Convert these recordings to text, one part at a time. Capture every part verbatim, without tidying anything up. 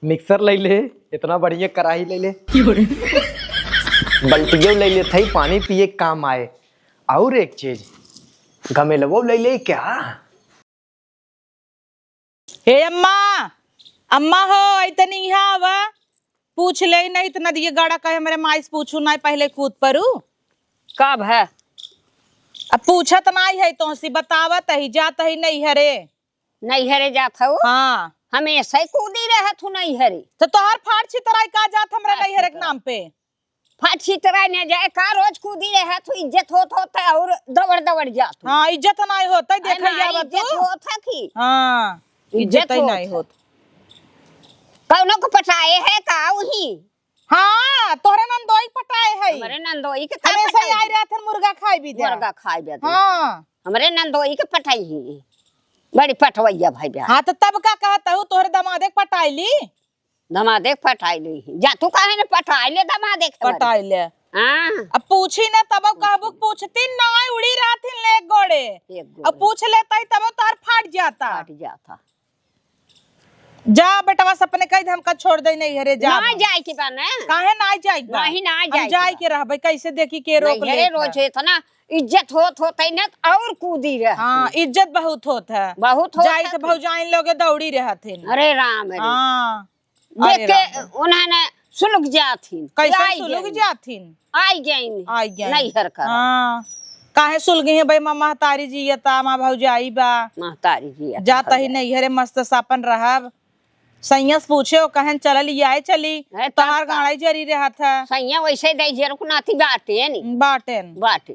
मिक्सर लइ ले, इतना बढ़िया कराही लइ ले। बल्टियो लइ ले, थई पानी पिए के काम आए। और एक चीज, गमेलवो लइ ले क्या? हे अम्मा, अम्मा हो, इतनी यहाँ आवा। पूछ ले, नहीं तो नदिये गाड़ा कहे हमरे माई से पूछू ना, पहले कूद परू। कब है? अब पूछत नाई है तोहसी, बतावत ही, जात ही नैहरे। नैहरे जात हऊ? हाँ। हमेशा ही कूदी रहत हू नैहरे। तो तोहार फाड़ छितराई का जात हमरा नैहरे के नाम पे? फाड़ छितराई न जाए का, रोज कूदी रहत हू, इज्जत होत होत है और दौड़ दौड़ जात हू। हाँ, इज्जत नाई होत है, अरे देखा नाई, जावा इज्जत तू। होत है कि? हाँ, इज्जत इज्जत ही होत नाई है। होत। कौनो को पटाए है का उही? हाँ, तोहरे नंदोई पटाए है। हमरे नंदोई के का हमेशा ही पटाई? आई रहत हन मुर्गा खाई भी दे। मुर्गा खाई भी दे। हाँ। हमरे नंदोई के पटाई ही। बड़ी पटवैया भाई बा। हाँ, तो तब का कहत हूँ, तोहरे दमादे के पटाई ली? दमादे के पटाई ली ही। जा तू काहे न पटाई ले दमादे के बारे? पटाई ले। हाँ। अब पूछी ना तब कहबू पूछती ना, उड़ी रहत हिन ले एक गोड़े। एक अब गोड़े। पूछ लेता ही तब तोहर फाट जाता। फाट जाता। जा बेटवा से अपने कह दे, हमका छोड़ दे नैहरे, जा ना हम। जाए के बा ना। काहे ना जाए के बा? नहीं, ना हम जाए के जाए बा। के रहबे, कैसे देखी के रोक नैहरे ले रोज है। इतना इज्जत होत होत है ना, और कूदी रहत हाँ, है। इज्जत बहुत होत है। बहुत होत जाए है तो कि? भौजाइन लोगे दौड़ी रहत है। अरे राम रे। हाँ। देख अरे के राम रे। उन्होंने सुलग जात हिन। कैसे आई सुलग गई। जात हिन? आई गई। आई गई। नैहर का। हाँ। काहे सुलगी है भाई, माँ महतारी जी ये ता, माँ भौजाई बा। महतारी जी ये जात ता ही भौजाई। नैहरे मस्त सापन रहब। सैया से पूछे, ओ कहन चलल, ई आए चली, है, तब तोहार का? गाड़ाई जरी रहत है। सैया वैसे दे जेर को नाती बाटे नी। बाटेन। बाटे।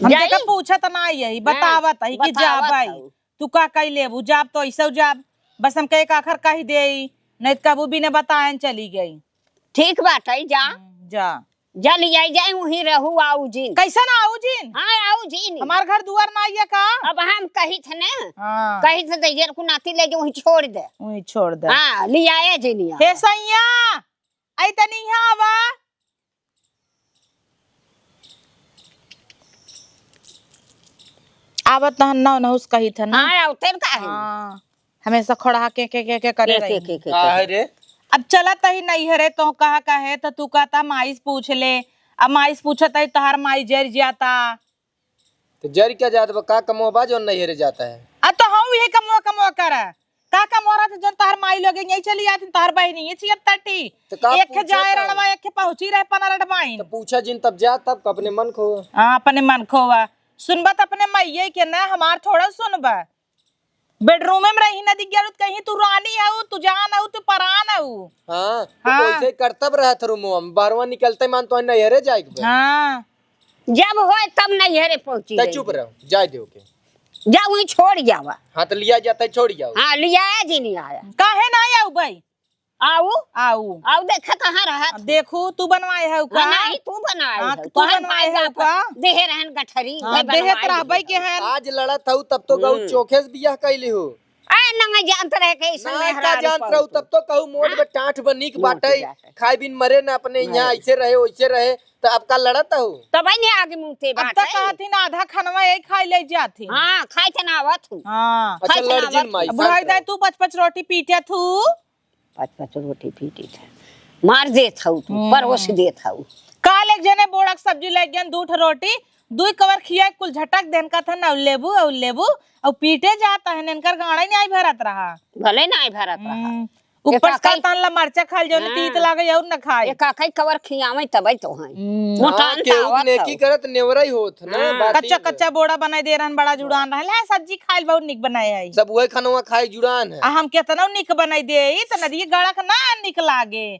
हम जाई? देखा पूछत ना यही, हाँ, बतावत ही कि बतावत जाबाई। हऊ। तू का कई लेबू, जाब तो ऐसे जाब। बस हमके एक आखर कही देई, नहीं तो कबू बिना बताएन चली गई। ठीक बाटे, जा। हम्म, जा। जा लियाई जाए, वहीं रहू, आऊ जिन। कैसन आऊ जिन? हाँ, आऊ जिन। हमार घर दुआर ना आइए का? अब हम कही थे ना, हाँ। कही थे तो जेर को नाती लेके वहीं छोड़ दे। वहीं छोड़ दे। हाँ, लियाए जिन यहाँ। हे सैया, आई तनी यहाँ आवा। आवत हन ना, नहुस कही थे ना। हाँ, आवते न काहे न? हाँ। हमेशा खड़ा के, के, के, के करे के, के, रही। के, के, के, काहे के? रे? अब चलत ही नैहरे, तो कहा कहे, तो तू कहता माई से पूछ ले। अब माई से पूछत ही, तोहार माई जर जाता। तो जर क्या जात बा? का कमवा बा जौन नैहरे जाता है? अब तो हम यही कमवा, कमवा करा। का कमवा रहा था जौन तोहार माई लोग यहीं चली आती, तोहार बहिनी ये छियत तटी। तो का एक पूछत जाए है? रणवा, एक पहुँची रहे पनरट बाइन। तो पूछा जिन तब जा, तब अपने मन खोवा। हाँ, अपने मन खोवा। सुनबा त अपने माइये के ना, हमार थोड़ा सुनबा। बेडरूमे में रही ना दिख गया, कहीं तू रानी हऊ, तू जान हऊ, तू परान हऊ। हाँ, तो हाँ। वैसे ही करतब रहत रूमो हम, बाहरवा निकलते मान तो नैहरे जाए के बा। हाँ। जब होए तब नैहरे पहुँची तै रही। चुप रहो, जाए दे ओके। जा वहीं छोड़ जावा। हाँ, तो लिया जाता है, छोड़ जाओ। हाँ, लिया जिन आया। काहे ना आऊ भाई? आऊ? आऊ। आऊ देखा कहाँ रहत? अब देखू, तू बनवाए हऊ का? हाँ, नहीं, तू बनाए हाँ, हऊ। तू तोहन बनवाए पाए हऊ बाप का? देहे रहन गठरी, हाँ, वह देहे बनवाए तरह दिहे। बई के हन। आज लड़त हऊ, तब तो गऊ हम्म। चोखे से बियाह कैली हो। ए, नंगे जानत रहे के ऐसन ना, मेहरारू का जानत रहू, तब तो कहू मोट हाँ? बे टाँठ बे नीक मोट बाटे, बाटे। खाए बिन मरे ना अपने मरे। यहाँ ऐसे रहे, वैसे रहे, तो अब का लड़त हऊ? तब ही नहीं आगे मुँह ते अब बाटे। तक कहत ही ना, आधा खनवा यही खाई ले जात ही। हाँ, खाई थे ना आवत हूँ। हाँ। अच्छा, खाई थे ना लड़ जिन आवत माई, हूँ। अब बुढ़ाई शांत दाई रहो। तू पच पच रोटी पीटे थू। पाँच पाँच रोटी पीटी थे। मार देत हऊ तू, हम्म। परोस देत हऊ। काल एक जने बोड़क सब्जी ले गयन, दू ठो रोटी, दुई कवर खिया कुल झटक देन, कहत हन, "अउ लेबू, अउ लेबू," अउ पीटे जात हन, इनकर गाड़ा ही नाई भरत रहा। भले नाई भरत रहा। हम्म। ऊपर से एका कई कहत हन, "ला मरचा खाल जौन हाँ। तीत लागे अउर न खाए।" एका कई कवर खियावे तबे तो हैं। हम्म। मोटान हाँ, केहू तावत नेकी हऊ। करत नेवरा ही होत ना, हाँ। बात कच्चा, ही कच्चा बोड़ा बनाई दे रहन, बड़ा जुड़ान रहल है, सब्जी खाइल बहुत निक बनाए है। सब वही खनवा खाए जुड़ान है। आ हम केतना निक बनाई दे, ई त नदिये गड़क ना निक लागे।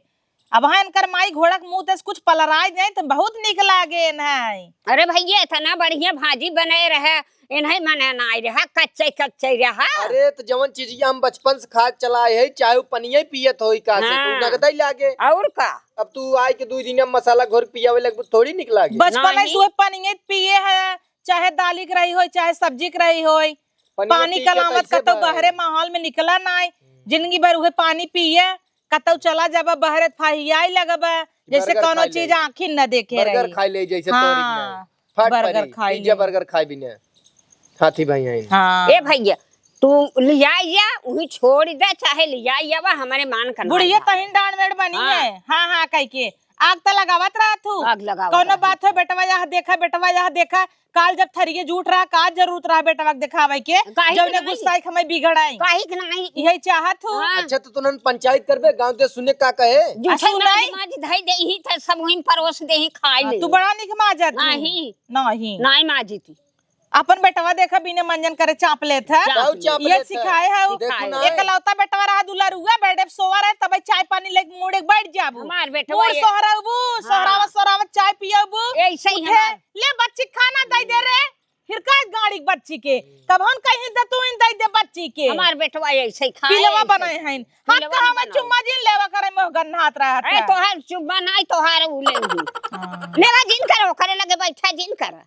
अब हाँ इनकर माई घोड़ा के मुंह ते से कुछ पलराए जाए त बहुत निक लागे इन्हें। अरे भैया, इतना बढ़िया भाजी बने रहे, इन्हें मने नाई रहा, कच्चे कच्चे रहा। अरे त जवन चीजिया हम बचपन से खात चला आए है, चाहे वो पनिया पियत होई का से, हाँ। तू नगदा ही लागे। और का? अब तू आए के दू दिन में मसाला घोर के पियावे लगबू, थोड़ी निक लागे। बचपन नहीं। से वो पनिया पिए है, चाहे दाली के रही होई, चाहे सब्जी के रही होई, पनिया पानी पी के कलावत कैसे कतौ बा? बहरे माहौल में निकला नाई, जिंदगी भर उहे पानी पिए, कतौ चला जाबा बहरे त फाहियाई लगबा, जैसे बर्गर कोनो खाई चीज ले। आँखी न देखे बर्गर रही। खाई ले जैसे हाँ, तोरी बिना। फाट बर्गर परी, खाई पिज्जा ले। बर्गर खाई बिना। हाथी भाई हैं। हाँ। ए भैया, तू लिया या, उही छोड़ दे, चाहे लिया या, वा हमरे मान करना बुढ़िया है। तहिन डांड मेड़ बनी हाँ। है। हाँ, हाँ, कह के। आग त लगावत रहा तू। आग लगावत कौनो रहा। बात हो, बेटवा यह देखा, बेटवा यह देखा। काल जब थरिये जूठ रहा, का जरूरत रहा बेटवा के देखावे के? काहे के जौने नहीं? गुस्सा के हमें बिगड़ाई। काहे के नहीं? यही चाहत हो। हाँ। अच्छा, तो तुनन पंचायत करबे, गाँव दे सुने का कहे? जूठे आ, सुनाई? माज धई दे ही थे, सब वहीं परोस दे ही खाए हाँ, ले। तू बड़ा निक माजत हो। नहीं। नहीं। नहीं माजी थी। अपन बेटवा देखा बिने मंजन करे चाप लेत है। चाप काऊ चाप ये लेत है? सिखाए है उ। देखो ना। एकलौता बेटवा रहा दुलरुआ, बेडे पे सोवा रहे, तब चाय पानी लेके मुड़े बैठ जाबू। हमार बेटवा मुड़ ये सोहराबू, हाँ। सोहरावत सोहरावत चाय पियबू। ऐसे ही उठे, हमार ले बच्ची खाना दे दे रे। फिर का गाड़ी बच्ची के? तब हम कहीं दे तू इन दे दे बच्ची के। हमार बेटवा ऐसे ही खाए, पिलवा ऐसे बनाए हैं। हाथ पिलवा का हमें बनाए। चुम्मा जिन लेवा करे मोह गन्नात रहा अरे था। तोहार चुम्मा नहीं, तोहार उ ले ली। हाँ। लेवा जिन करो, करे लगे बैठा जिन कर।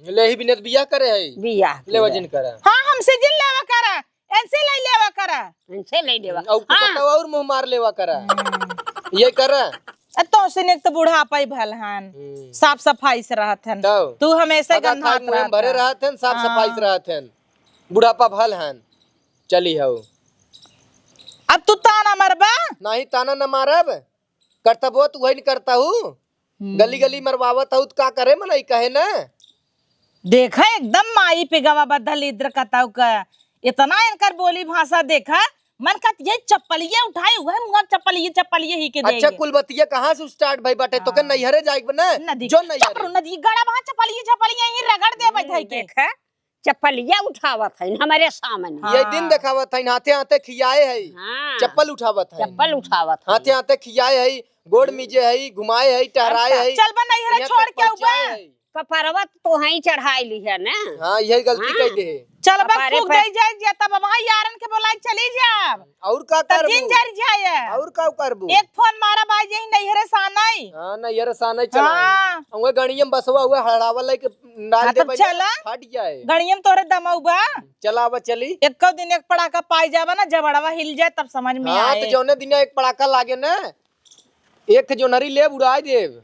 ले ही बिनत बियाह करे है। बियाह लेवा करे। जिन करा। हाँ, हमसे जिन लेवा करा, इनसे ले लेवा करा। इनसे ले लेवा। और तू हाँ। बताओ और मुँह मार लेवा करा। हम्म। ये करा। अ, तो से नेक तो बुढ़ापा ही भल हन। हम्म। साफ सफाई से रहत हन। तब। तू हमेशा पगा खाए गंधात मुँह में रहत भरे हन। रहत हन, साफ सफाई से हाँ। रहत हन। बुढ़ापा भल हन। चली हऊ। अब तू ताना मरबा? नहीं, ताना न मारब। करतबो तू वही न करता हूँ। हम्म। गली गली मरवावत हऊ त का करे मनई कहे न? देखा एकदम माई पे गवा बदल इद्र कताऊ का। इतना इनकर बोली भाषा देखा, मन कहत ये चप्पलिए उठाए, वह मुँह चप्पलिए, चप्पलिए ही के अच्छा, देंगे। कुल बतिया कहाँ से start भई बाटे? तोके हाँ। नैहरे जाए के बा ना? नदी जो नैहरे। चपरू नदी, गड़ा वहाँ चप्पलिए, चप्पलिए ही रगड़ दे हम्म, बैठे के। देखा, चप्पलिया उठावत है हमरे सामने। ये दिन हाँ। देखावत है, हाथे हाथे खियाए है। हाँ। चप्पल उठावत है। चप्पल उठावत है। हाथे हाथे खियाए है, गोड़ मीजे है, घुमाए है, टहराए अच्छा, है। चल बा नैहरे यहाँ छोड़ तक के पहुँचाए उबा। है। कपरवा तो वहीं चढ़ाई ली है ना। हाँ, यही गलती हाँ। कई दे है। चल बा कपारे फूक पे। दे जाए जे, तब वहाँ यारन के बोलाई चली जाब। और का तब करबू? जिन जर जाए। और का करबू? एक फोन मारा बाई जे नैहरे सानई। हाँ, नैहरे सानई चला। हाँ। उहे गणियम बसवा हुआ हड़ावा लेके डाल हाँ, दे तब भैया, चला। फट जाए। गणियम तोहरे दमऊ बा। चला अब चली। एको दिन एक पड़ाका पाई जाबा ना, जबड़वा हिल जाए तब समझ में हाँ, आए। तो जौने दिन एक पड़ाका लागे ना, एक जोनरी लेब उड़ाई देब।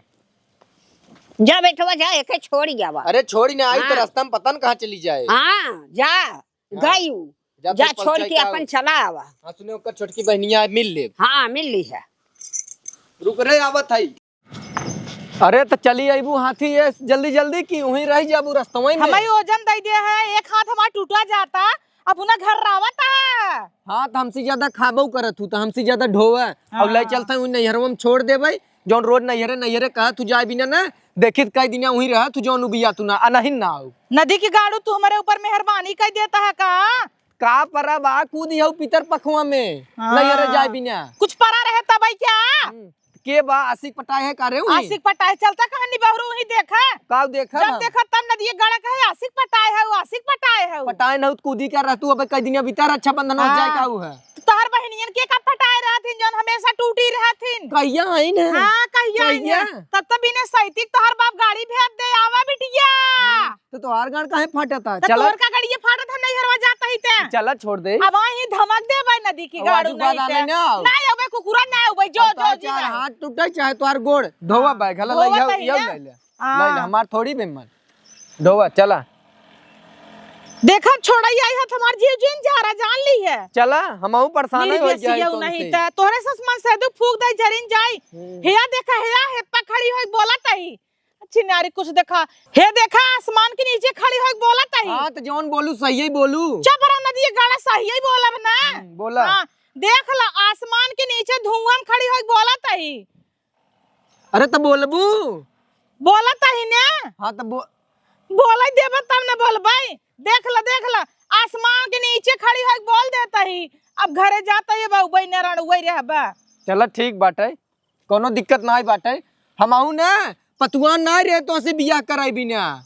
जा बेटवा जा, एके छोड़ी जावा। अरे छोड़ी ना आई तो हाँ। रास्ता में पता न कहाँ चली जाए। हाँ, जा, हाँ। गई उ। जा जा फिर छोड़ के पहुँचाई का अपन हो? चला आवा। हाँ, सुने ओकर छोटकी बहनिया मिल लेब। हाँ, मिल ली है। रुक रे, आवत है। अरे त चली अइबू हाथी ये जल्दी जल्दी कि उहीं रह जाबू रस्तवई में? हमारी ओजन दई दे है, एक हाथ हमार टूटा जाता, अब उन्हें घर रावत है। हाँ, त हमसे ज्यादा खाबो करत हूँ, त हमसे ज्यादा ढोवे। और ले हाँ। चलते हैं उन नैहरवा में छोड़ देबे, जौन रोज नैहरे नैहरे कहत हूँ जाए बिना ना, देखित कई दिना उहीं रहत हूँ, जौन उबिया तू ना, अनहिन ना आऊ। नदी की गाड़ू, तू हमारे ऊपर मेहरबानी कर देता है का? का परा बा, कूद हऊ पितर पखवा में, हाँ। नैहरे जाए बिना। कुछ परा रहे तबई क्या? हम्म, के बा, आशिक पटाए है का रे उही? आशिक पटाए चलता कहाँ निबहरो उही देखा। का देखा जब ना? देखा तब नदिये गड़ा कहे आशिक पटाए है, आशिक पटाए है। पटाए न हो त कूदी का रहतू, अबे कई दिना भीतर रक्षाबंधन हो जाए हाँ। का उ है? तो तोहर बहिनियन के का पटाए रहथिन, जौन हमेशा टूटी रहथिन? कहिया आइन है? हाँ, कहिया आइन है? कहिया? तब तो बिना सैतिक तोहर बाप गाड़ी भेज दे, आवा बिटिया। हम्म। तो तोहार गाड़ काहे फाटत है? तो चला। तोर का गड़िया फाटत है, नैहरवा जात ही ते। चला, छोड़ दे। अब वहीं धमक दे भाई नदी की अब गाड़ू आजू बाद नहीं आने ते। ना आओ। नहीं अबे कुकुरा नहीं अबे, जो, अब जो, तोहार जी चार नहीं। हाथ टूटे, चाहे तोहार गोड़। धोवा हाँ। भाई, घला धोवा लइहा, तही यो ना। ले ले। हाँ। ले ले, हमार थोड़ी बेमन। धोवा, चला। देखा, छोड़ाई आई है, हमार जीव जिन जा रहा, जान ली है। चला, हमहू परेशान मेरी हो गया बेसिया है नहीं तुमसे। ते, तोहरे ससमन से दू फूक दे, जरिन जाई। हम्म। हेया देखा, हेया, हे पा खड़ी होई, बोला तही। अच्छी नारी कुछ देखा। हे देखा, आसमान के नीचे खड़ी होई बोला तही। हाँ, तो जौन बोलू, सही ही बोलू। चुप रह, नदी गाड़ा सही ही बोलब ना। हम्म, बोला। हाँ, देख ला, आसमान के नीचे धुआं में खड़ी होई बोला तही। अरे, तो बोलबू? बोला तही ने। हाँ, तो बो- बोले देबे तब न बोलबे। देख ला, देख ला, आसमान के नीचे खड़ी होई बोल देता ही। अब घरे जाता ही बाबू, बहिने रणुए रहबा। चला, ठीक बाटे। कौनो दिक्कत नाई बाटे। हमहू ना पतुआ नाई रहे तोसे बियाह कराई बिना।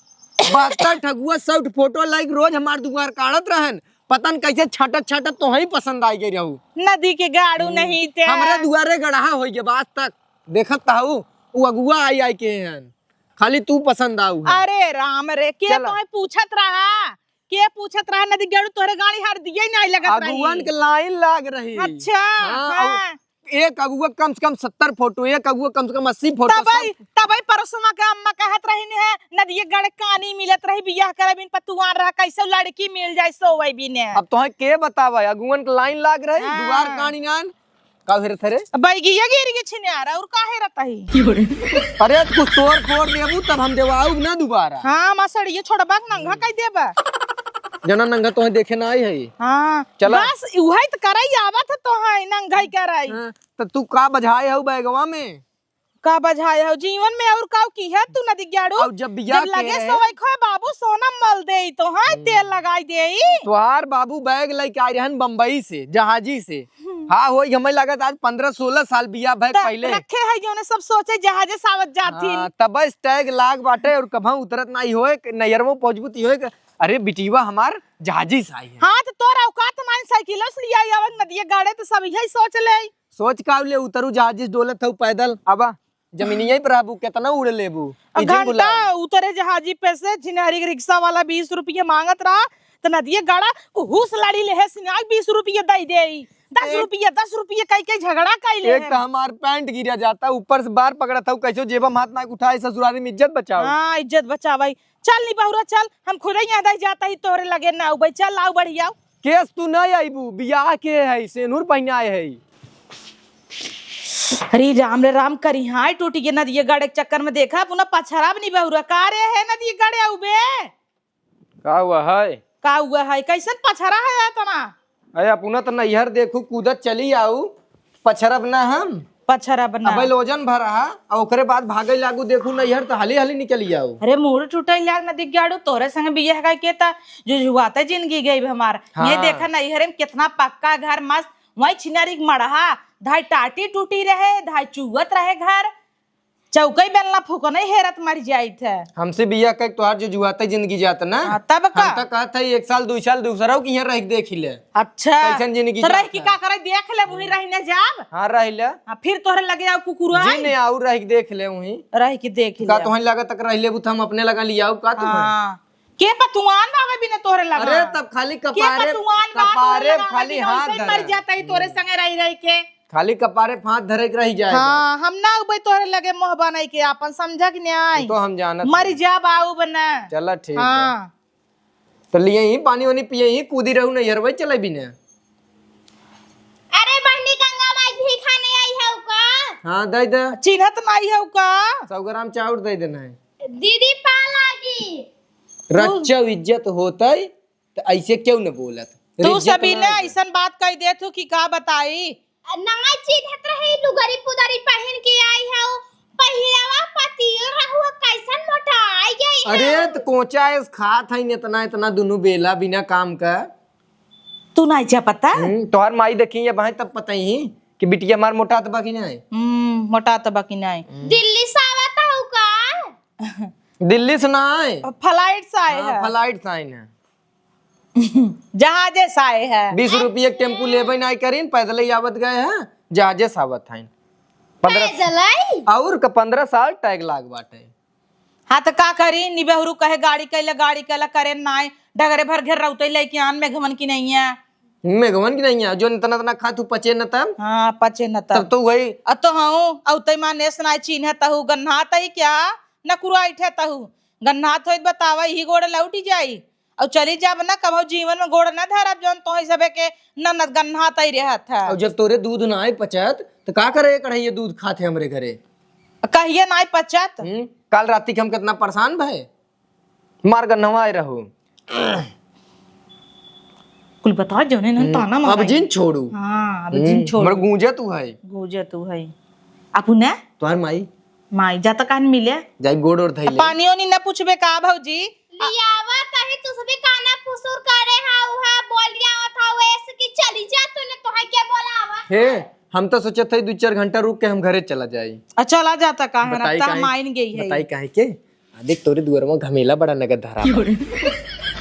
बहत्तर ठगुआ साउट फोटो लाइक रोज हमार दुआर काढ़त रहन। पता न कैसे छाटत छाटत तोहई पसंद आई गई रहू। नदी के गाड़ू हम्म। नहीं ते। हमरे दुआरे गड़हा होई गए बा आज तक। देखत त हऊ, उ अगुआ आई आई के हन। खाली तू पसंद आऊ है। अरे राम रे, के चला। तोहे पूछत रहा? के पूछत रहा? नदी के गाड़ू तोहरे गाड़ी हार दिए ही नहीं लगत रही। अगुवन के लाइन लाग रही। अच्छा, हाँ, हाँ। एक अगुआ कम से कम सत्तर फोटो, एक अगुआ कम से कम अस्सी फोटो, तबई, सब। तबई परसों के अम्मा कहत रही ने, नदिये गड़े कानी मिलत रही, बियाह करे बिन पतुआन रहा, कैसे लड़की मिल जाए सोवई बिन। अब तोहे के बतावा, अगुअन के लाइन लाग रही, हाँ। दुआर कानी नान, का हेरत रे? बैगिया गिर के छिनार, और का हेरत ही? अरे, कुछ तोड़ फोड़ देबू, तब हम देवाऊ ना दोबारा। हाँ, मसड़िए छोड़बा के नंगा कई देबा। जना नंगा तोहे देखे ना आई है। हाँ, चला। बस उहई त करई आवत है तोहे, नंगाई करई। हाँ, त तू का बझाए हऊ बैगवा में? का बझाए हऊ? जीवन में और काऊ की है तू नदी ग्याड़ू? और जब बियाह जब लगे के सोवई खोए बाबू सोना मल देई तोहे, हम्म। तेल लगाई देई। तोहार बाबू बैग लइके आए रहन बम्बई से, जहाजी से। हम्म। हाँ, होई हमें लागत आज पन्द्रह सोलह साल बियाह भय त पहले। रखे है जौने सब सोचे जहाजे सावत जाथिन। हाँ, तब बस टैग लाग बाटे और कभा उतरत नाई होए, नैयरवो पहुँचबू ती होए, अरे बिटिया हमार जहाजी से आई है। हाँ, त तोर औकात नाई साइकिलो से लियाई आवत नदिये गाड़े त सब यही सोच ले। सोच का ले उतरू जहाजी से डोलत हऊ पैदल। अब जमीनिया पे रहबू, केतना उड़ लेबू? आ, ई जिन घंटा गुलाम। उतरे जहाजी पे से, छिनहरी के रिक्शा वाला बीस रुपये मांगत रहा, त नदिये गाड़ा हुस लड़ी ले है, सिनाई बीस रुपये दई देई, दस एक रुपये, दस रुपये कई कई झगड़ा कई ले एक है। त हमार पैंट गिरा जाता, ऊपर से बार पकड़त हऊ, कैसे जेबा में हाथ ना उठाए, ससुरारी में इज्जत बचाओ। हाँ, इज्जत बचावई। चल नी बहुरा, चल, हम खुदे यहाँ दई जाता ही तोहरे लगे ना आऊ भाई, चल आऊ बढ़िया। केस तू नहीं आईबू, बियाह के है, सेनूर पहिनाए है। अरे राम रे राम, करी हाय टूटी के नदिये गाड़े के चक्कर में देखा, अपना पछरा भी नहीं बहुरा। का रे है नदिये गाड़े आऊ बे? का हुआ है? का हुआ है? कैसन पछरा है इतना? अरे अपना त नैहर देखू, कूदत चली आऊ, पछरब ना हम। पछरब ना। अबे लोजन भरा हा, आ ओकरे बाद भागे लागू, देखू नैहर त हाली हाली निकली आऊ। अरे मूड़ टूटे लाग नदिये गाड़ू, तोरे संग बियाह कई के त जुझुआते जिंदगी गई हमार। ये हाँ। देखा नैहरे में कितना पक्का घर मस्त, वही छिनारी के मड़हा, धाई टाटी टूटी रहे, धाई चुअत रहे घर, चौकई बेलना फूकने हेरत मर जाइत है। हमसे बियाह कई तोहार जुझुआते जिंदगी जात ना। हाँ, तब का? हम त कहत है एक साल, दुई साल दूसरा के यहाँ रह के देख ले। अच्छा। कैसन जिंदगी त रह जात के है। का करे, देख ले, वहीं रह न जाब। हाँ, रह ले। हाँ, फिर तोहरे लगे आऊ कुकुरा जी आई। ने आऊ रह के देख ले वहीं। रह के देख का ले। तोहन लगा तक रह लेबू त हम अपने लगा लियाऊ का तू? हाँ। के पतुआन बाबे बिना तोहरे लगा? अरे तब खाली के कपारे, पतुआन बा तोहरे कपारे लगा खाली बिना हाथ उसे मर धरा। जाता ही तोरे संगे रह रह के। खाली कपारे पे हाथ धरे के रह जाए हाँ, बस। हम ना उबे तोहरे लगे मोह बनाई के आपन, समझा कि नहीं? वो तो हम जानत मर हई। जा बाऊ बना। चला ठीक है। हाँ। तो लिए ही पानी वानी पिए ही, कूदी रहू नैहर वही चले बिना। अरे बहनी गंगा माई भीखा नहीं आई है का? हाँ, दे दे। चिन्हत नहीं है का? सौ ग्राम चाउर दे देना है। दीदी पा लागी। रक्षा इज्जत होतई, त ऐसे क्यों न बोलत? तू इज्जत सभी ना ने है। ऐसन बात कह देत हूँ कि का बताई। नाई चिन्हत रही, लुगरी पुदरी पहिन के आई हऊ, पहिरवा पतियो रहुआ, कैसन मोटाई गई है। अरे, त कोचा एस खात है इतना, इतना दुनू बेला बिना काम का। तू नाई जा पता? हम्म, तोहर माई देखी ये भाई तब पता ही कि बिटिया हमार मोटात बा कि नाई। हम्म, मोटात बा कि नाई। हम्म। दिल्ली से आवत हऊ का? दिल्ली से ना आए। फ्लाइट से आए हाँ, हैं। फ्लाइट से आए ना। जहाजे से आए हैं। बीस रुपये के टेम्पू लेबे ना करीन, पैदल ही आवत गए हैं, जहाजे से आवत हैं। पन्द्रह पैदल आई? और का पन्द्रह साल टैग लाग बाटे। हाँ, त का करी? निबेहरू कहे, "गाड़ी कैला, गाड़ी कैला," करे नाय। डगरे भर घेर रौते लेके आन, मेघवन की नहीं है। मेघवन की नहीं है, जो इतना, इतना खा तू पचे न तब। हाँ, पचे न तब। तब तो वही। अ तो हूँ, औते माने से नाय चीन्हे तहु, गन्हात ही क्या? न कुराई ठे तहु। गन्हात होइत बतावा, यही गोड़ लौटी जाई। अउ चली जाब ना, कभौ जीवन में गोड़ ना धरब, जौन तोहई सबे के ननद गन्हात ही रहत है। अउ जब तोरे दूध ना आए पचत, त का करे कढ़ैया दूध खात है हमरे घरे? कहिए नाई पचत। हम्म, काल राती के हम कितना परेशान भए, मार गन्हवा आए रहू। कुल बता जौने न हम्म, ताना अब मारा जिन है। छोड़ू। हाँ, अब हम्म, जिन छोड़ू। हमर गूंजत उ है। गूंजत उ है। अपू ने? तोहार माई। माई, जा त कान मिले। जाई गोड़ और धइले। पानी ओनी न पूछबे का भौजी? लियावा कहीं तू सभी काना फुसुर करे हा, उहा बोल लियावा था, वैसे कि चली जा तूने, तोहे के बोलावा? हे, हम तो सोचत हई दू चार घंटा रुक के हम घरे चला जाई। आ, चला जाता का है ना, बताई ता काहे? माइन गई है। बताई काहे के? आ देख, तोरे दुआर में घमेला बड़ा नगद धरा बा।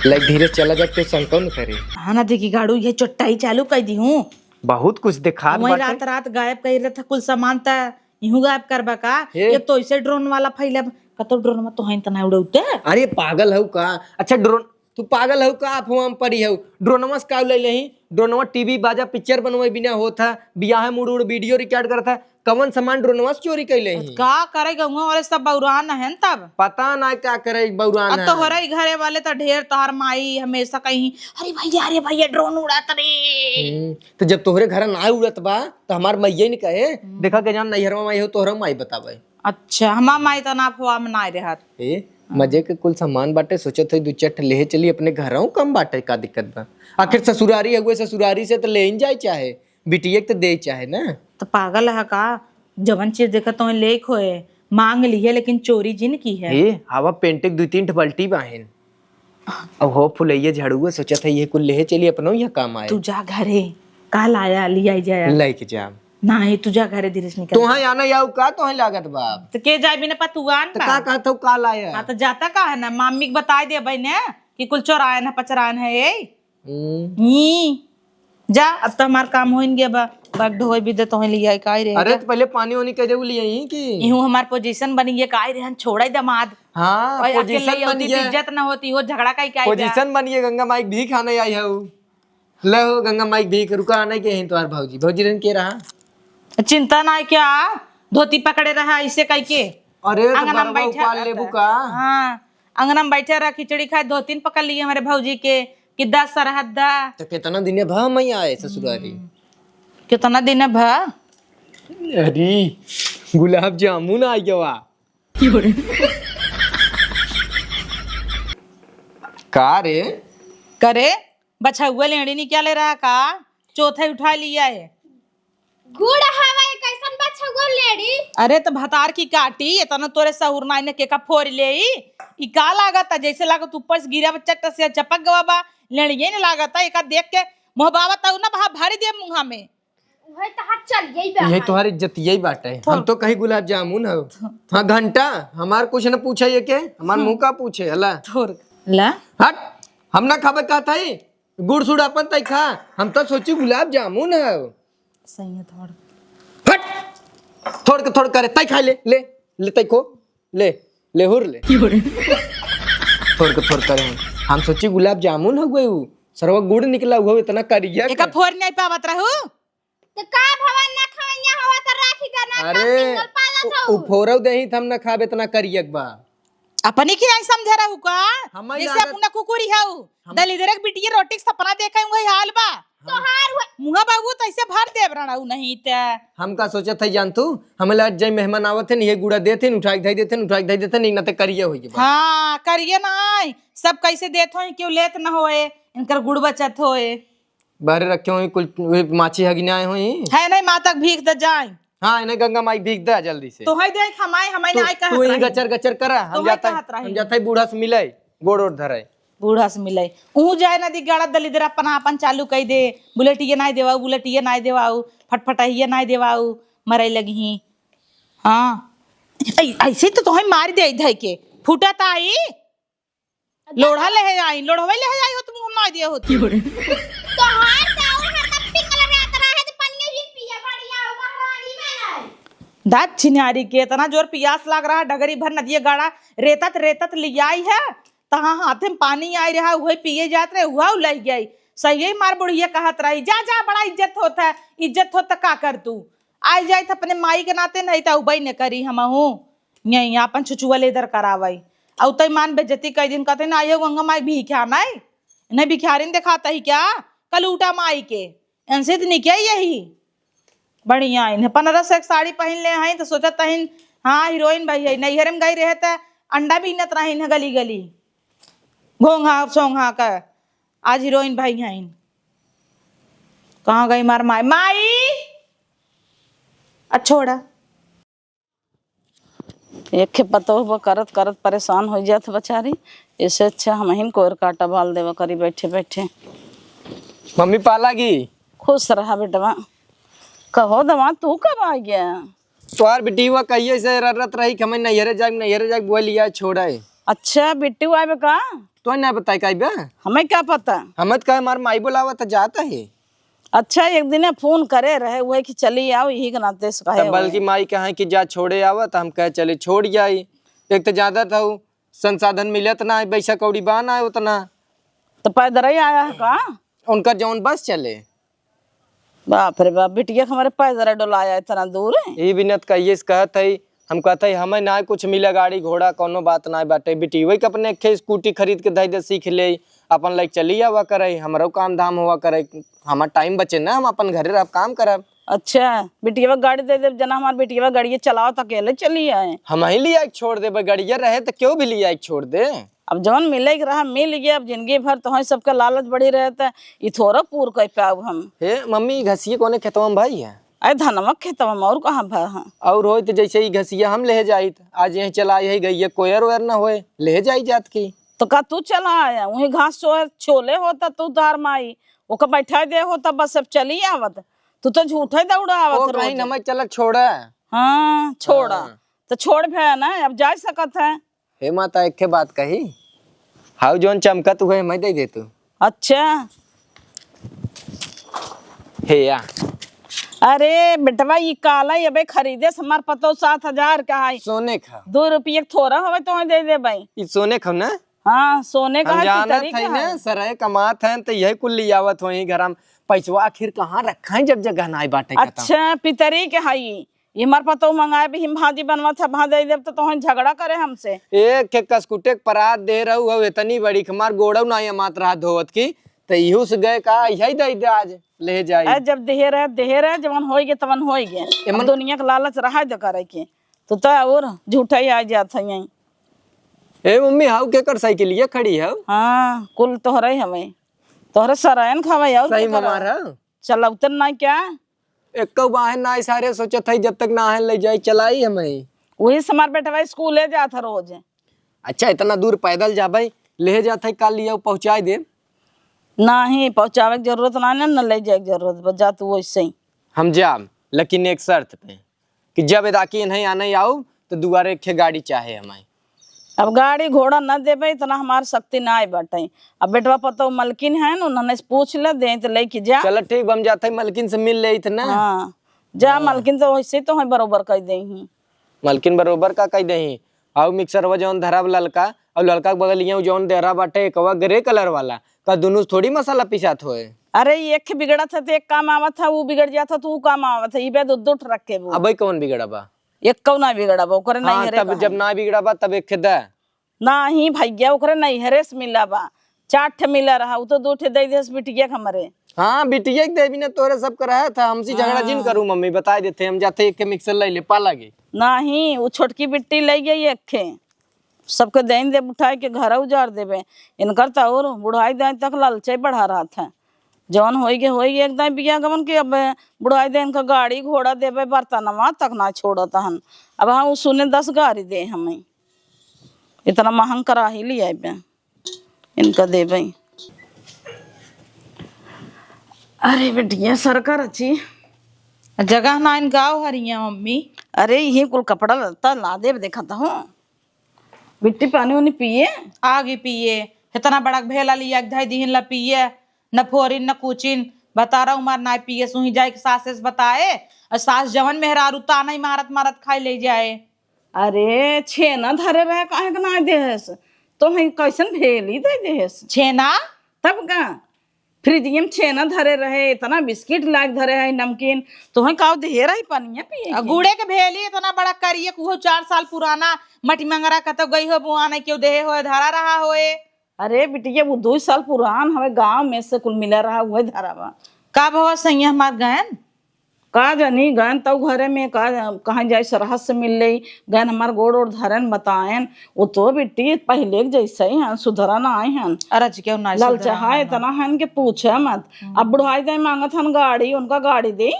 लाइक धीरे चला जा, तो संकन करे। हाँ ना, देखी गाड़ू, ये चोट्टाई चालू कर दी हूँ। बहुत कुछ दिखात वही बाटे। रात रात गायब कर रहा था कुल सामान, ता इहू गायब करबा का? हे। एक तो ऐसे ड्रोन वाला फैले, कतो ड्रोन में तो हैं तना उड़ौते। अरे पागल हऊ का? अच्छा ड्रोन, तू पागल हऊ का? अफवाह में पड़ी हऊ। ड्रोनवा से का ले लेही? ड्रोनवा टीवी बाजा पिक्चर बनवे बिना होत है, बियाह में उड़ उड़ वीडियो रिकॉर्ड करत है। कवन सामान ड्रोनवा से चोरी कैले ही? का करे, गौवा वाले सब बौरान है न तब। पता ना का करे बौरान अब है। तोहरे ही घरे वाले तो ढेर, तोहर माई हमेशा कहीं, "अरे भैया, अरे भैया, ड्रोन उड़ात रे।" हम्म, तो जब तोहरे घर ना उड़त बा, तो हमार मैया ने कहे, हम्म। देखा के जान नैहरवा माई हो, तोहरा माई बतावे। अच्छा, हमार माई तो ना अफवाह में ना रहत। ए, हाँ। मजे के कुल सामान बाटे, सोचत है दू चार ठे लेहे चली अपने घरऊ, कम बाटे, का दिक्कत बा? आखिर ससुरारी हउए, ससुरारी से तो ले ही जाए चाहे। बिटिया के तो दे चाहे ना। तो पागल है का? जवन चीज देखा तोहे लेक होए, मांग लिहे, लेकिन चोरी जिन की है। ए, हवा पेंट के दू तीन ठे बाल्टी बाहिन। अब हो फुलैया झड़ुआ सोचत है ये कुल लेहे चली, अपनो यहाँ काम आए। तू जा घरे, का लाया, लिया जाया। लेके जा। नहीं, तू जा घरे, धीरे से निकल। तोहे आना याऊ का तोहे लागत बा? तो के जाए बिना पतुआन तो बा? का कहत हऊ का लाया? हाँ, तो जाता का है ना, मम्मी के बताई देबे ने कि कुल चोरायन है, पचरायन है, ए। हम्म। ई, जा, अब तो हमार काम होइन गया बा। बग ढोए भी दे, तोहे लिया काई रे, अरे, जा। तो पहले पानी वानी कह दे, वो लिया ही की। इहू हमार पोजीशन बनी गया, काई रे, हम छोड़ा ही दमाद। हाँ, और अकेले पोजीशन ये बनी होती तो गया। इज्जत ना होती, हो झगड़ा काई, काई बा? पोजीशन बनी गया, गंगा माई के भीख आने आई हऊ। ले हो, गंगा माई के भीख, रुका, आने के हैं तुम्हार भौजी। भौजी रहन के रहा? चिंता ना है क्या? धोती पकड़े रहा, ऐसे कह के। अरे, तो अंगना में बरवा बैठे उपाल रहता। लेबू का? हाँ, अंगना में बैठे रहा, खिचड़ी खाए, धोती न पकड़ लिए हमारे भौजी के। कि दस सरहद दा। तो कितना दिन भा मैं आए ससुरारी? हम्म। कितना दिन भा? अरे, गुलाब जामुन आ गवा। का रे? करे, बछउआ लेड़ी निकाले रहा का? चौथे उठा लिया है। गुड़ हवा, ये कैसन बछउआ लेड़ी? अरे, त भतार की काटी, इतना तोरे सहूर नाई ने केका फोर लेई? ई का लागत है? जैसे लागत ऊपर से गिरा बा, चट से चपक गवा बा, लेड़िए ने लागत है। एका देख के मोहबावत है ना, भा भरी दे मुँहा में। उहे तो हाथ चल गई बा। यही तोहार इज्जत यही बाटे। हम तो कही गुलाब जामुन हो। हाँ, घंटा, हमार कुछ न पूछे ये के, हमार मुँह का पूछे, हला। थोर। ला। हट, हम ना खाबे कहत हई, गुड़ सुड़ अपन तई खा, हम तो सोची गुलाब जामुन है। सही है, थोड़। हट! थोड़ के थोड़ करे, तई खा ले, ले, ले तई खो, ले, ले हुर ले। थोड़ के थोड़ करे, हम सोची गुलाब जामुन हो गए उ, सरवा गुड़ निकला हुआ इतना करिया एका का। फोर नहीं पावत रहू। तो का भवन ना खवैया हवा तो राखी का ना अरे, सिंगल पालत उ, हऊ। उ फोरव देही त हम ना खाबे इतना करिया के बा। अपनी की नहीं समझे रहू का? हम ही जैसे लागत अपना कुकुरी हऊ। हम दलिद्दर के बिटिया रोटी के सपना देखे हुए हाल बा। हम तोहार हुए। मुँहा बाबू तैसे भर देब रणाऊ नहीं ते। हम का सोचत है जान तू? हमें लग जाई मेहमान आवत है, ये गुड़ा देत है, उठा के धई देत है, उठा के धई देत है, नहीं ना ते करिए होई के बा। हाँ, करिए ना आई। सब कैसे देत होई, क्यों लेत ना होए, इनकर गुड़ बचत होए। बाहरे रखे होई, कुल वही माछी हगिने आए होई। है नहीं, माता के भीख दे जाए। हाँ, इन्हें गंगा माई भीख दे जल्दी से। तो है देख, हमारे, हमारे तू, नाई कहत तू ही रही। गचर गचर करा, हम तोहई जाता, कहत रही। हम जाता ही बूढ़ा से मिले, गोड़ ओड़ धरे। बूढ़ा से मिले। ऊ जाए ना दी गाड़ा दलिद्दर अपना अपन चालू कई दे, बुलेटिए नाई देवाऊ, बुलेटिए नाई देवाऊ, फटफटाइए नाई देवाऊ, मरे लगी। हाँ। ऐ-, ऐसे तो तोहे मार दे धई के। फूटत आई। लोढ़ा लेहे आई, लोढ़वे लेहे आई होत, मुँह में ना दिए होत। तोहार तो और हरदम पिघल रहत रहे, तो पनिया भी पिया बढ़िया होगा, हमारी में है। दाँत छिनारी के इतना जोर पियास लाग रहा, डगरी भर नदिया गाड़ा रेतत रेतत लियाई है, तहाँ हाथे में पानी आई रहा, उहे पिए जात रहे, उहा लई गई। सही मार बुढ़िया कहत रही, "जा, जा, बड़ा इज्जत होत है, इज्जत होत त का कर तू?" आई जाइत अपने माई के नाते, नहीं त उबई न करी हमहू। यहीं आपन छुछुआ लेदर करावई। अउ तई मान बेइज्जती कई दिन कहते ना, "आइयो गंगा माई भिखारी नहीं, नहीं भिखारिन देखाता ही क्या? कलूटा माई के।" इनसे त निके यही। बढ़िया, इन्हें बनारस से एक साड़ी पहिन ले हईं, त सोचत हईं, हाँ, हीरोइन भई है। नैहर में गई रहे त अंडा बीनत रही इन्हें गली गली। घोंघा सोंघा के। आज हीरोइन भई हईं। कहाँ गई मार माई? माई! आ छोड़ा। एक खे पतोह बा करत करत परेशान होइ जात बचारी। एसे अच्छा हमहिन कोयर काटा बाल देवा करी बैठे बैठे। मम्मी पालागी। खुश रहा बेटवा। कहो दवा, तू कब आ गया? तोहार बिटिया कहिए से रटत रही कि हमें नैहरे जाए, नैहरे जाए, बोल लिया छोड़ा है। अच्छा, बिट्टू आवे का? तो ना बताई का बा? हमें का पता? हमें तो कहे हमार माई बुलावा तो जाता है। अच्छा, एक दिन फोन करे रहे, वही कि चली आओ, यही के नाते से कहे तब बल्कि हुए। माई कहे कि जा छोड़े आवा, तो हम कहे चले छोड़ जाई। एक तो ज्यादा था उ, संसाधन मिलत ना है, पैसा कौड़ी बा ना है उतना। तो पैदल ही आया है का? उनका जौन बस चले। बाप रे बाप, बिटिया के हमारे पैदल डोलाया इतना दूर है। ई बिनत कहिए से कहत है, हम कहत है, हमें ना कुछ मिले, गाड़ी घोड़ा कौनो बात ना बाटे। बिटिया के अपने एक ठे स्कूटी खरीद के दे दे, सीख ले, अपन लाइक चली आवा करे, हमरो काम धाम हुआ करे, हमार टाइम बचे ना, हम अपन घरे रह काम करब। अच्छा, बिटिया गाड़ी दे दे, जना हमार बिटिया गाड़ी चलाओ तो अकेले चली आए। हम ही लिया के छोड़ देबे, गड़िया रहे तो क्यों भी लिया के छोड़ दे। अब जौन मिले के रहा मिल गया, अब जिंदगी भर तो सबके लालच बढ़ी रहे त ई थोड़ा पूर कर पाउब हम। हे मम्मी, ई घसिया कौने खेतवा में भाई है? अरे धनवा खेतवा में, और कहाँ भा है? और होई तो जैसे ई घसिया हम ले जाइत, आज यहीं चला, यही गइया कोयर ओयर ना होए, ले जाई जात की। तो का तू चला आया, वहीं घास चो-, छोले होता तू धार माई, ओका बैठा दे होता, बस अब चली आवत। तू तो झूठे दौड़ा आवत ओ रोज। कहीं हमें चला छोड़ा। हाँ, छोड़ा। हाँ। तो छोड़ भे ना, अब जा सकत है। हे माता, एक ठे बात कही, हाउ जौन चमकत हुए मैं दे दे तू। अच्छा। हे या। अरे बेटवा, ई काला अबे खरीदे से हमार पतो सात हजार का है। सोने का। दो रुपये के थोड़ा हवे तो दे दे भाई। ई सोने का ना? हाँ, सोने का हम है, जानत पितरी है का ना, है। सराय कमात हैं तो यही कुल लियावत होई घर में। पैसवा आखिर कहाँ रखा है जब जगह नाई बाटे खतम। अच्छा, पितरी के हई। ये हमार पतोह मंगाए भी हम भाजी बनवत है, भाज दे देब तो तोहन झगड़ा करे हमसे। एक के कसकुटे के परात दे रहू हो, इतनी बड़ी के हमार गोड़ऊ ना मात रहा धोवत की, तो इहू से गए का, यही दे दे आज, ले जाई। ए, जब देहे रहे, देहे रहे, जवन होई गे, तवन होई गे। एमन अब दुनिया के लालच रहा दे करे के, तो, तो और झूठा ही आ जात है यहीं। ए मम्मी, हाउ के कर साइकिलिया खड़ी है? हाँ, कुल तोहरे हवे, तोहरे सरायन खावे और सही के करे? ममार है? चलौतन ना क्या? एक्को बाहन ना सारे सोचत है, जब तक ना है ले जाए, चलाई हमें। वही से हमार बेटवा स्कूले जात है रोज। अच्छा, इतना दूर पैदल जाबे, ले जात है, काल लिया पहुँचाए दे। नहीं, पहुँचावे के जरूरत ना है, न ले जाए के जरूरत, बस जा तू वैसे ही। हम जाब, लेकिन एक शर्त पे, कि जब एदाकी नहीं आने आओ, तो दुआरे एक ठे गाड़ी चाहे हमें। अब गाड़ी घोड़ा न देबे, इतना हमार शक्ति ना आए बाटे। अब बेटवा पतोह मलकिन है न, उन्होंने से पूछ ले, दे तो लेके जा। चलो ठीक, हम जाते हैं, मलकिन से मिल ले इतना। हाँ, जा हाँ। मलकिन तो वैसे तो है, बरोबर कह दे ही। मलकिन बरोबर का कह दे ही। आउ मिक्सरवा जौन धरब ललका, और ललका के बगलिया जौन देहरा बाटे एकवा ग्रे कलर वाला, का दुनू से थोड़ी मसाला पिसात होए? अरे, एक बिगड़त है तो एक काम आवत है, वो बिगड़ जात है तो वो काम आवत है, ई बे दो दो रखे वो। अबे कौन बिगड़ा बा? एक कौन ना बिगड़ा बा, ओकरे हाँ, नहीं हरे तब कहा। जब ना बिगड़ा बा, तब एक खे दा। नाही भैया, ओकरे नैहरे से मिला बा, चार ठे मिला रहा, उ तो दो ठे दे देस बिटिया के हमरे। हाँ, बिटिया के देबी ना, तोरे सब के रहा था, हमसे झगड़ा जिन हाँ। करू मम्मी, बताए देते, हम जाते एक के मिक्सर ले ले, पा लगे। नाही, उ छोटकी बिट्टी ले गई एक ठे, सबके देन दे उठाए के घर उजाड़ देबे। इनकर तो और बुढ़ाई दाई तक लालचे बढ़ा रहा था, जौन होई गे, होई गे, एकदम बिया गमन के अब बुढ़ाई दे इनका गाड़ी घोड़ा देबे, बर्तनवा तक ना छोड़त हन। अब हाँ, उ सुने दस गाड़ी दे हमें। इतना महंग कराही लियाइबे, इनका देबे। अरे बेटिया, सरकार अच्छी। जगह ना इन गाँव हरिया मम्मी। अरे यही कुल कपड़ा लत्ता ला देब, देखत हो। बिट्टी पानी उनी पिए? आगे पिए। इतना बड़ा भेला लिया के धई दिहिन ला पिए। न फोरिन न कुचिन। बता रहा हूँ, मार ना पिए, सुही जाए के सासे से बताए। और सास जवन मेहरारू ताना ही मारत मारत खाई ले जाए। अरे, छेना धरे रहे, काहे के ना देहस? तो हम कैसन भेली दे देहस? छेना? तब का? फ्रिजिया में छेना धरे रहे, इतना बिस्किट लाग धरे है, नमकीन, तो हम काव देहे रही पनिया पिए आ, के? गुड़े के भेली इतना बड़ा करिए, उहो चार साल पुराना, मटी मंगरा कतो गई हो, बुआ नहीं क्यों देहे होए, धरा रहा होए। अरे बिटिया, वो दो साल पुरान हवे, गांव में से कुल मिला रहा, वही धरा बा। का भवा सैया हमार गयन? का जानी, गयन तउ घरे में का, कहाँ जाए, सरहद से मिल ले, गयन हमार गोड़ ओड़ धरन बतायन, वो तो बिट्टी पहिले के जैसे ही हन, सुधरा ना आए हन। अरे जी, क्यों ना ललचहा सुधरा इतना हन कि पूछे मत। हम्म। अब बुढ़ाई दे मांगत हन गाड़ी, उनका गाड़ी दे।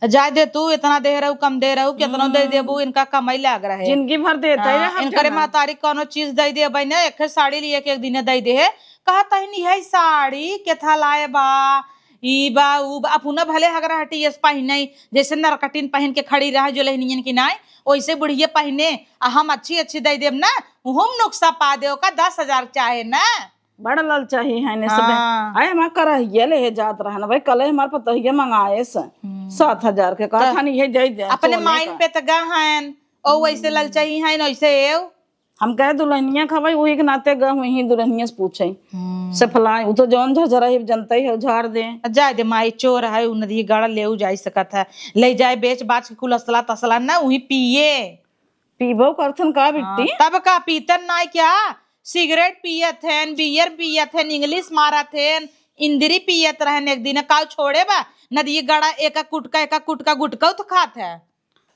जाए दे तू, इतना दे रहू, कम दे रहू, कितनो दे हम्म। देबू, इनका कमाई लाग रहे। जिंदगी भर देते हाँ, रहे हम इनकरे जहाँ। महतारी कौनो चीज दे देबे ना, एक साड़ी लिए के एक दिने दे दे है, कहत हन, "यही साड़ी केथा लाए बा, ई बा, ऊ बा।" अपना भले हगरा हटी एस पहिने, जैसे नरकटिन पहिन के खड़ी रहे जो लहनियन की नाय, ओइसे बुढ़िया पहिने, आ हम अच्छी अच्छी दे देब ना, उहुम नुक्सा पा दे, ओका दस हजार चाहे ना। बड़ ललचाही है ने सबे। हाँ। आए हमार करहिया ले जात रहन भाई, कल हमार पतोहिया मंगाए से हम्म। सात हजार के, कहत त हन, "ये दे दे, अपने सोने माइन का।" पे त गा हन, ओ वैसे ललचाही है, वैसे एव। हम कहे दुल्हनिया खवाई, वही के नाते गए हुई ही दुल्हनिया से पूछे। हम्म। से फलाए, उ तो जौन झझरा ही जनता ही है, झाड़ दे। जाए दे माई, चोर है, उ नदी गाड़ा ले उ जाई सकत है। ले जाए बेच बाच के कुल असला तसला ना, वही पिए। पीबो करथन का बिट्टी? हाँ, तब का पीतन ना क्या? सिगरेट पियत हन, बियर पियत हन, इंग्लिश मारत हन, इंदिरी पियत रहन। एक दिन काल छोड़े बा, नदी गाड़ा एक कुटका, एक कुटका गुटका तो खात है।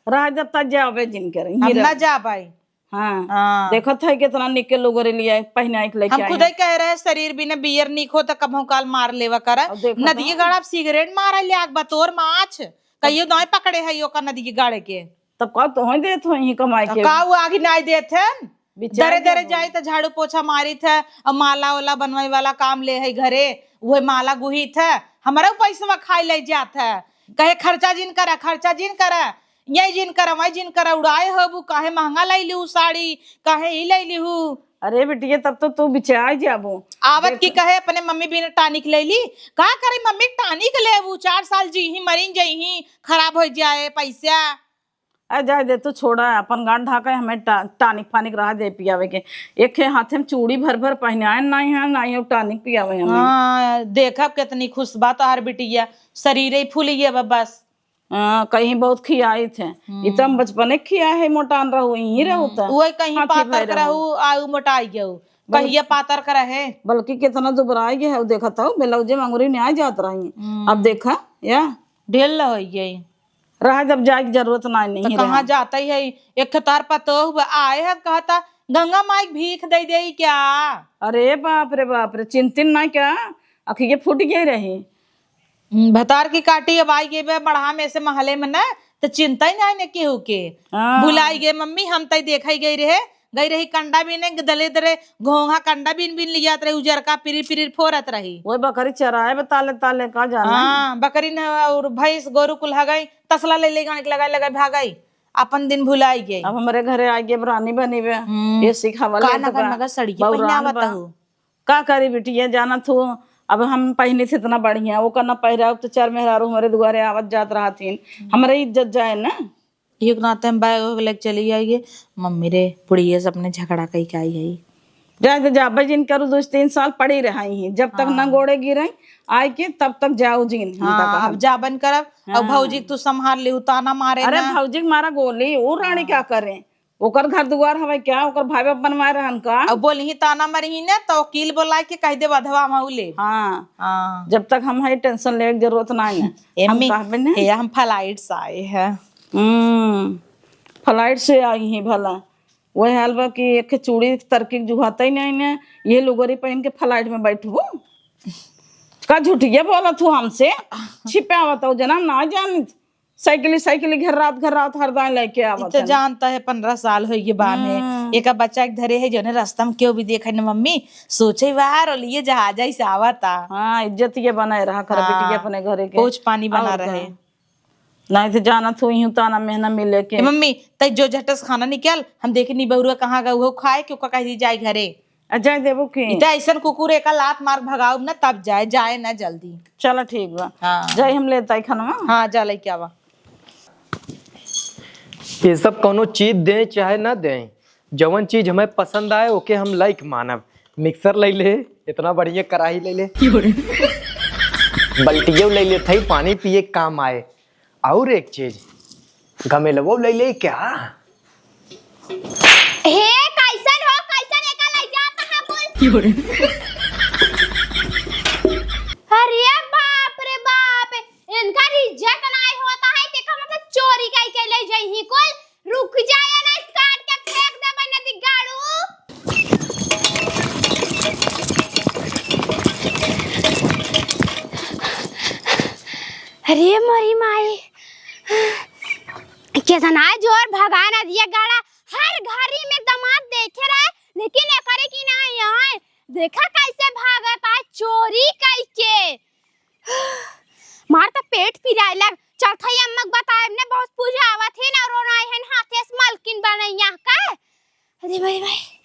रह जब तक जाबे जिन करे, हम ही ना रह। जाबै। हाँ। हाँ। देखत है कितना निक के लोग रे लिए पहनाई के लेके हम आए खुदे हैं। कह रहे, शरीर बिना बियर निक हो त कभौ काल मार लेवा कर। अब देखत नदिये है। गड़ा सिगरेट मारा ले आग बतोर माछ। कहियो दाई पकड़े है ओका नदिये गाड़े के। तब का तोहई देत हो यहीं कमाई तब के? का वो आगे नाई देत है? बेचारे दरे दरे लोग। जाई त झाड़ू पोछा मारी थे, अब माला वाला बनवाई वाला काम ले है घरे, वह माला गुही थे, हमारा पैसवा खाई ले जात है। कहे खर्चा जिन करा, खर्चा जिन करा। यही जिन करा, वही जिन करा, उड़ाए हबू, काहे महंगा लाई लिहू साड़ी, काहे ई लाई लिहू। अरे बिटिया, तब तो तू बिचाई जाबू। आवत की देख। कहे अपने मम्मी बिना टानिक ले ली, का करे मम्मी टानिक लेबू, चार साल जी ही मरिन जई ही, खराब हो जाए पैसा। आ जाए दे तू, छोड़ा अपन गांठ ढाके, हमें टा-, टानिक फानिक रहा दे पियावे के। एक है हाथे में चूड़ी भर भर पहनाए नहीं है, नहीं है टानिक पियावे हमें। हाँ, देखब कितनी खुश बा तोहार बिटिया, शरीर ही फूल गया बा बस। हाँ, कहीं बहुत खियाई थे। हम्म। ई तो हम बचपने खिया है, मोटान रहू, यहीं रहू हम्म, त। वही कहीं हाथी पातर भाई के रहू। रहू, आऊ मोटाई गऊ। बहुत कहिया पातर का रहे। बल्कि कितना दुबराई गया है, देखत हो, ब्लाउजे में अंगुरी नहीं आ जात रही। हम्म। अब देखा, या? ढील हो गई। रहा जब जाए की जरूरत ना, नहीं तो कहाँ रहा। जाता ही है? एक तार पतोह बा, आए है, कहता, "गंगा माई के भीख दे दे क्या?" अरे बाप रे बाप रे, चिंतिन ना क्या? अखिए फूट गई रही। हम्म, भतार की काटी अब आई गई बे मड़हा में से महले में ना, तो चिंता ही ना ने केहू के। हाँ। भुलाई गए मम्मी, हम तई देखा ही गई रहे, गई रही कंडा बीने, दले दले घोंघा कंडा बीन बीन लियात रही, उजरका पिरिर पिरिर फोरत रही। वही बकरी चराए बे ताले ताले का जाना। हाँ, बकरी न और भैंस गोरू कुल हगई, तसला ले ले गाने के लगाए लगाए भागई, अपन दिन भुलाई गई। अब हमरे घरे आ गए, अब रानी बनी बे। हम्म। ये सिखावल का लेत नगर बा। नगर सड़िए बौरान पहनावत बा। हो। का करी बिटिया, जानत हो, अब हम पहिने थे इतना बढ़िया, ओकर ना पहिराव तो चार मेहरारू हमरे दुआरे आवत जात रहथिन, हमरे इज्जत जाए ना। एक नाते हम बैग वैग लेके चली आइए, मम्मी रे, बुढ़िया से अपने झगड़ा कई के आई है। जाए तो जाबे जिन करू, दो तीन साल पड़ी रही हैं, जब तक ना हाँ। गोड़े गिरे, आए के तब तक जाओ जिन, हम हाँ, तक अब हम। जाबन करब, अब हाँ। भौजी के तू संभाल लिहू, ताना मारे अरे ना। भौजी के मारा गोली, वो रानी हाँ। क्या करे? ओकर घर दुआर हवे क्या? ओकर भाई बाप बनवाए रहन का? अब बोलही ताना मरही ने, तो वकील बोलाए के कह दे, बधवा हम ले। हाँ। हाँ। जब तक हम है, tension लेवे के जरूरत ना है। हम एम्मी, कहबे ने। हे, हम flight से आए हैं। हम्म, flight से आई ही भला। वह हाल बा कि एक चूड़ी तरकी के जुहाता ही नहीं ने, ये लुगरी पहन के flight में बैठबू? का झूठिया बोलत हो हमसे? छिपावत हो, जना ना जानित। साइकिल, साइकिल घर रात, घर रात हर दाएं लेके आवत इते है। जानता है, पन्द्रह साल होइगे बाने। हम्म। एका बच्चा के धरे है, जौने रास्ता में केहू भी देखे न मम्मी, सोचे, "वाह, रोलिये जहाज ऐसे आवता।" हाँ, इज्जत ये बनाए रहा कर हाँ, बिटिया अपने घरे के। पहुँच पानी बना और रहे। का? नहीं तो जानत हो, यूं ताना मेहना मिले के। ए मम्मी, तै जो झटस खाना निकाल, हम देखे निबहुरुआ कहाँ गए, वो खाए, क्यों का कह दी जाए घरे। आ, जाए देबो की? ई त ऐसन कुकुर एका लात मार भगाउब ना, तब जाए, जाए ना जल्दी। चला ठीक बा। हाँ। जाए हम लेताई खानवा। हाँ, जा लेके आवा। ये सब कौनो चीज दें चाहे ना दें, जवन चीज हमें पसंद आए ओके हम लाइक मानब। मिक्सर ले ले, इतना बढ़िया कढ़ाई ले ले। बल्टियो ले ले थई, पानी पिए के काम आए। और एक चीज, गमेलवो ले ले क्या? हे, कैसन हो, कैसन एका ले जाता है बोल? अरे बाप रे बाप, इनका इज्जत नाई होता है, तेका मतलब चोरी कई के ले जाई ही कुल। रुक जाए ना, काट के फेंक देबे नदी गाड़ू। अरे मोरी माई, केतना जोर भगा नदिया गाड़ा, हर घरी में दमाद देखे रहे, लेकिन एकरे की ना यहाँ देखा कैसे भागत है चोरी कई के। मार त पेट पिराए लग। चल थई अम्मा के बताएब ने, बहुत पूजा आवत है ना, रोना है हाथे से मलकिन बनैया का। अरे भाई भाई।